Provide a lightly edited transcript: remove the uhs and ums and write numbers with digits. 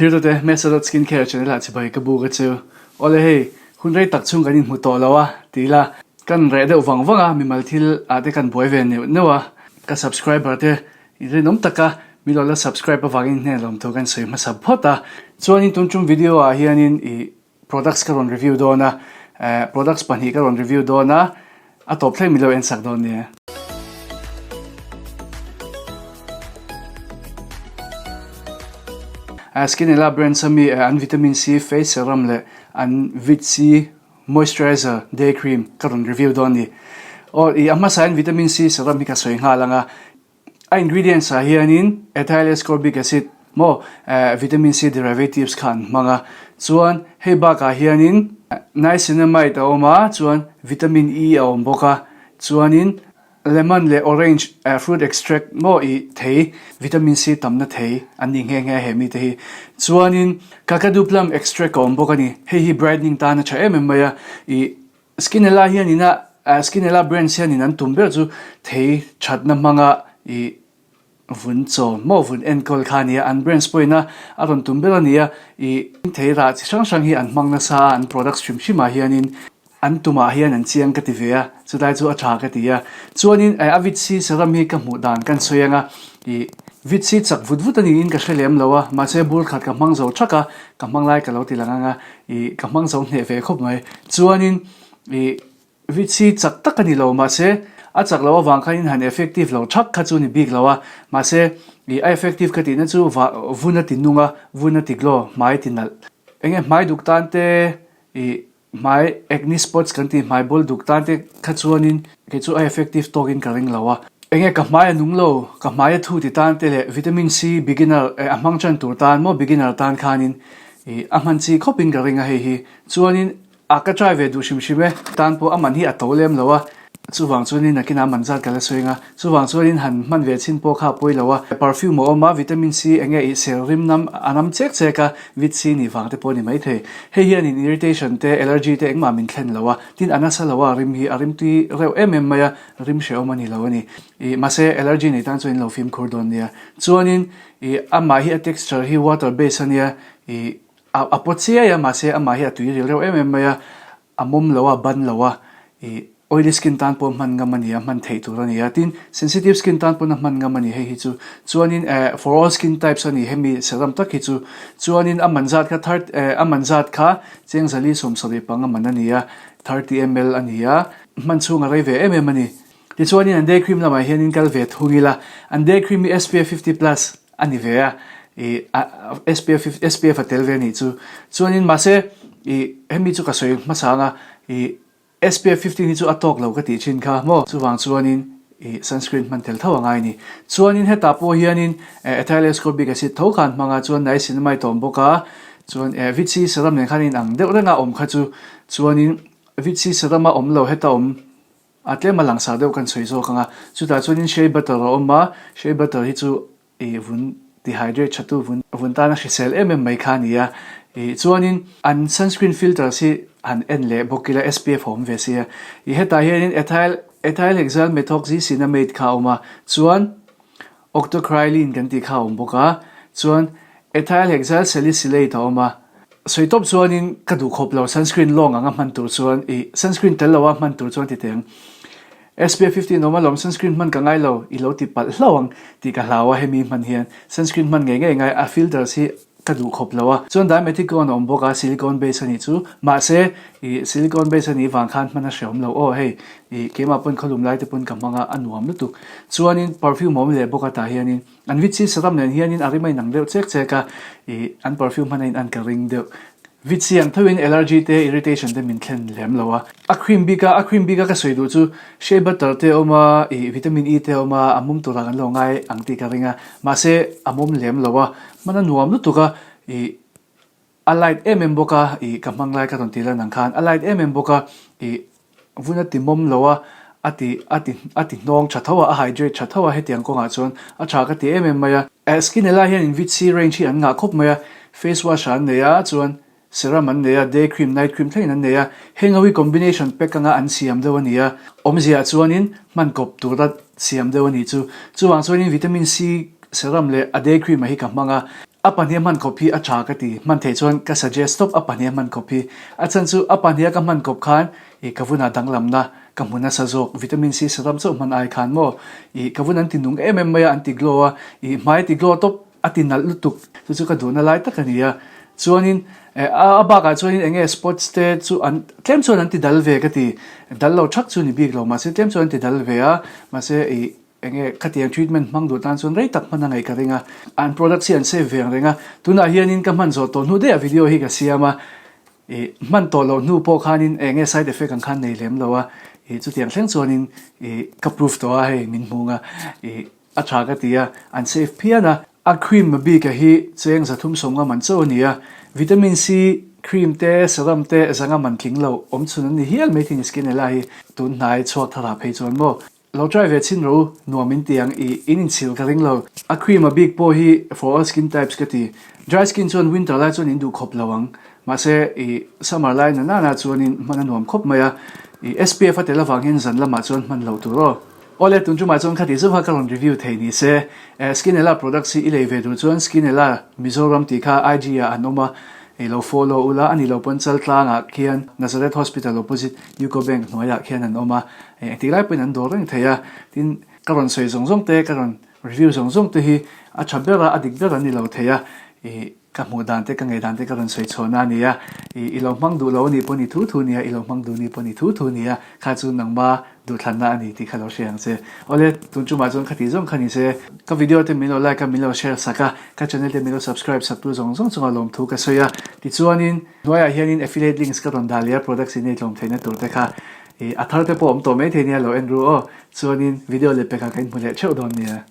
Thirtute, Mesa dot Skincare channel ah chibai ka buk a chu. Awle hei, hun rei tak chhung kan inhmu tawh lo a, ti ila kan reh deuh vang vang a, mimal thil ah te kan buai ve neuh neuh a, ka subscriber te inrinawm taka min lo la subscribe avangin hnen lawmthu kan sawi hmasa phawt a. Chuanin tun tum video ah hianin ih Products ka rawn review dawn a, eh products pahnih ka rawn review dawn a, a tawp thleng min lo en sak dawn nia. Eh Skinella brands ami eh an vitamin C face serum leh an vit C moisturizer day cream ka rawn review dawn ni. Aw i a hmasa in vitamin C serum hi ka sawi nghal ang a. A ingredients ah hianin ethyl ascorbic acid maw vitamin C derivatives kha an hmang a, chuan hei bakah hianin niacinamide a awm a, chuan vitamin E a awm bawk a, chuanin lemon leh orange fruit extract maw i thei vitamin C tamna thei an ni nghe nghe he mite hi. Chuanin kakadu plum extract a awm bawk a ni, hei hi brightening tan a tha em em mai a, i Skinella hian ina Skinella brands hian in an tum ber chu thei thatna hmanga i vun chaw maw vun enkawl kha a ni a, an brands pawhin a a rawn tum ber a ni a, i thei rah chi hrang hrang hi an hmang nasa a, an products hrim hrim ah hianin an tumah hian an chiang ka ti ve a, chulai chu a tha ka ti a. Chuanin a vit si serum hi ka hmuh dan kan sawi ang a, i vit si chak vut vut a niin ka hre lem lo a, mahse bur khat ka hmang zo thak a, ka hmang lai ka lo ti lang ang a, I ka hmang zo hneh ve khawp mai. Chuanin i VC chak tak a ni lo mahse a chak loh avang khanin han effective lo thak kha chu ni bik lo a. Mahse i a effective ka tihna chu va vun a ti nung a, vun a ti glow, hmai ti nalh. Enge hmai duk tan te i hmai acne spots kan tih hmai bawl duk tan te kha chuanin Kei chu a effective tawkin ka ring lo a. Enge ka hmai a nung lo, ka hmai a thu ti tan te leh vitamin C beginner eh a hmang tan tur tan maw beginner tan khanin ih a hman chi khawpin ka ring a hei hi. Chuanin a ka try ve duh hrim hrim e. Tan pawh a man hi a to lem lo a, chuvang chuanin nakinah a man zat ka la sawi ang a, chuvang chuanin han hman ve chhin pawh kha a pawi lo a. Perfume a awm a, vitamin C enge ih ser rim nam a nam chek chek a, vit C nih vang te pawh a ni maithei. Hei hianin irritation te allergy te engmah min thlen lo a. Tin, a nasa lo a, rim hi a rim tui reuh em em mai a, rim hrehawm a ni lo a ni. Ih, mahse allergy nei tan chuan in lo fimkhur dawn nia. Chuanin, ih, amah hi a texture hi water base a nia, ih, a a paw chiai a, mahse amah hi a tui ril reuh em em mai a, a mawm lo a, ban lo a, ih, oily skin tan pawh hman ngam a ni a, hman theih tur a ni a. Tin, sensitive skin tan pawn a hman ngam a ni hei hi chu. Chuanin, eh, for all skin types a ni hemi serum tak hi chu. Chuanin a man zat kha third, eh, a man zat kha Chengzali 75 a man a ni a, 30 ml a ni a, hman chhung a rei ve em em a ni. Tichuanin an day cream lamah hianin kal ve thung ila, an day cream hi SPF 50 plus a ni ve a, ih SPF SPF a tel ve a nih chu. Chuanin mahse ih hemi chu ka sawi hmasa ang a, ih SPF 15 hi chu a tawk lo ka tih thin kha maw? Chuvang chuanin i sunscreen hman tel tho a ngai ni. Chuanin hetah pawh hianin ethyl ascorbic acid tho khan hmang a, chuan niacinamide a awm bawk a, chuan vit C serum nen khan inang deuh reng a awm kha chu. Chuanin vit C serum a awm lo heta awm a tlem a langsar deuh kan sawi zawk ang a. Chutah chuanin shea butter a awm a, shea butter hi chu I vun dehydrate tha tu vun vun tana hrisel em em mai kha a ni a. I chuanin an sunscreen filters hi han en leh bawk ila SPF a awm ve sia. I hetah hianin ethyl ethyl hexyl methoxycinnamate kha a awm a, chuan octocrylene kan tih kha a awm bawk a, chuan ethyl hexyl salicylate a awm a. Sawi tawp chuanin ka duh khawp lo sunscreen lawng anga hman tur chuan i sunscreen tel loa hman tur chuan ti teh ang. SPF 15 awm alawm sunscreen hman ka ngai lo i lo ti palh hlauh ang tih ka hlau a hemi hman hian sunscreen hman ngei ngei ngai a filters hi ka duh khawp lo a chuan dimethicone a awm bawk a silicone base a nih chu mahse ih silicone base a nih vang khan hman a hreawm lo aw hei ih keimah pawn khawlum lai te pawn ka hmang a a nuam lutuk chuanin perfume a awm leh bawk a tah hianin An Vitsi saram nen hianin a rim a inang deuh chek chek a, ih, an perfume hman a in an ka ring deuh. Vitsi ang thoin allergy te, irritation te min thlen lem lo a. A cream bik a, a cream bik a ka sawi duh chu shea butter te a awm a, ih, vitamin E te a awm a, a mum turah kan lo ngai ang tih ka ring a, mahse a mum lem lo a, hman a nuam lutuk a, ih, A light em em bawk a, ih ka hmang lai ka rawn ti lan ang khan a light em em bawk a, ih vun a ti mawm lo a, a ti a ti a ti hnawng tha tho a, a hydrate tha tho a hetiang kawngah chuan a tha ka ti em em mai a. Eh Skinella hian in vit C range hi an ngah khawp mai a, face wash ah an nei a, chuan serum an nei a, day cream, night cream thlengin an nei a, heng ho hi combination pack anga an siam deuh a ni a, awmzia ah chuanin hman kawp tura siam deuh a nih chu. Chuvang chuanin vitamin C serum leh a day cream ah hi ka hmang a. A pahniha hman kawp hi a tha ka ti. Hman theih chuan ka suggest tawp a pahniha hman kawp hi. A chhan chu a pahniha ka hman kawp khan ih ka vunah danglamna ka hmu nasa zawk. Vitamin C serum chauh hman ai khan maw ih ka vun an ti nung em em mai a, an ti glow a, ih hmai ti glow tawp a ti nalh lutuk. Chu chu ka duhna lai tak a ni a. Chuanin eh a bakah chuanin eng nge spots te chu an tlem chuan an ti dal ve ka ti. Dal lo thak chu ni bik lo mahse tlem chuan an ti dal ve a, mahse ih Eng nge khatiang treatment hmang duh tan chuan rei tak hman a ngaih ka ring a, an products hi an save ve ang reng a, tunah hianin ka hman zawh tawh hnu daih ah video hi ka siam a, ih hman tawh loh hnu pawh khanin eng nge side effect ang khan nei lem lo a, ih chutiang thleng chuanin ih ka proof tawh a hei min hmung a, ih a tha ka ti a, an save phian a. A cream bik a hi cheng 350 man chauh a ni a, vitamin C cream te serum te zanga man tling lo awm chhun an ni hial mai thing Skinella hi tun hnai chhuak thar ah phei chuan maw. Lo try ve chhin rawh u, nuam in ti ang i in inchhil ka ring lo. A cream a bik pawh hi for all skin types ka ti. Dry skin chuan winter lai chuan in duh khawp lo ang. Mahse i summer lai na nana chuan in hman a nuam khawp mai a. I SPF a tel avang hian zan lamah chuan hman loh tur aw. Awle tun tumah chuan khati zauha ka rawn review thei ni se. Skinella products hi i lei ve duh chuan Skinella Mizoram tih kha IG ah an awm a, i lo follow ula a ni lo pawn Chaltlangah khian Nazareth Hospital opposite Uco Bank hnuaiah khian an awm a. Engtik lai pawhin an dawr reng thei a, tin ka rawn sawi zawng zawng te, ka rawn review zawng zawng te hi a tha ber a, a dik ber an ni lo thei a, ih ka hmuh dan te, ka ngei dan te ka rawn sawi chhuahna a ni a, ih i lo hmang duh lo a nih pawh ni thu thu nia, i lo hmang duh ni pawh ni thu thu nia, kha chu nangma duhthlanna a ni tih kha lo hria ang che. Awle, tun tumah chuan kha tih zawng kha ni se, ka video te min lo like a, min lo share sak a, ka channel te min lo subscribe sak tu zawng zawng chunga lawmthu ka sawi a, tichuanin hnuaiah hianin affiliate links ka rawn dah leh a, products in ei tlawm theihna tur te kha Ih, a thar te pawh awm tawh maithei nia lo en ru aw. Chuanin video leh pekah ka inhmu leh theuh dawn nia.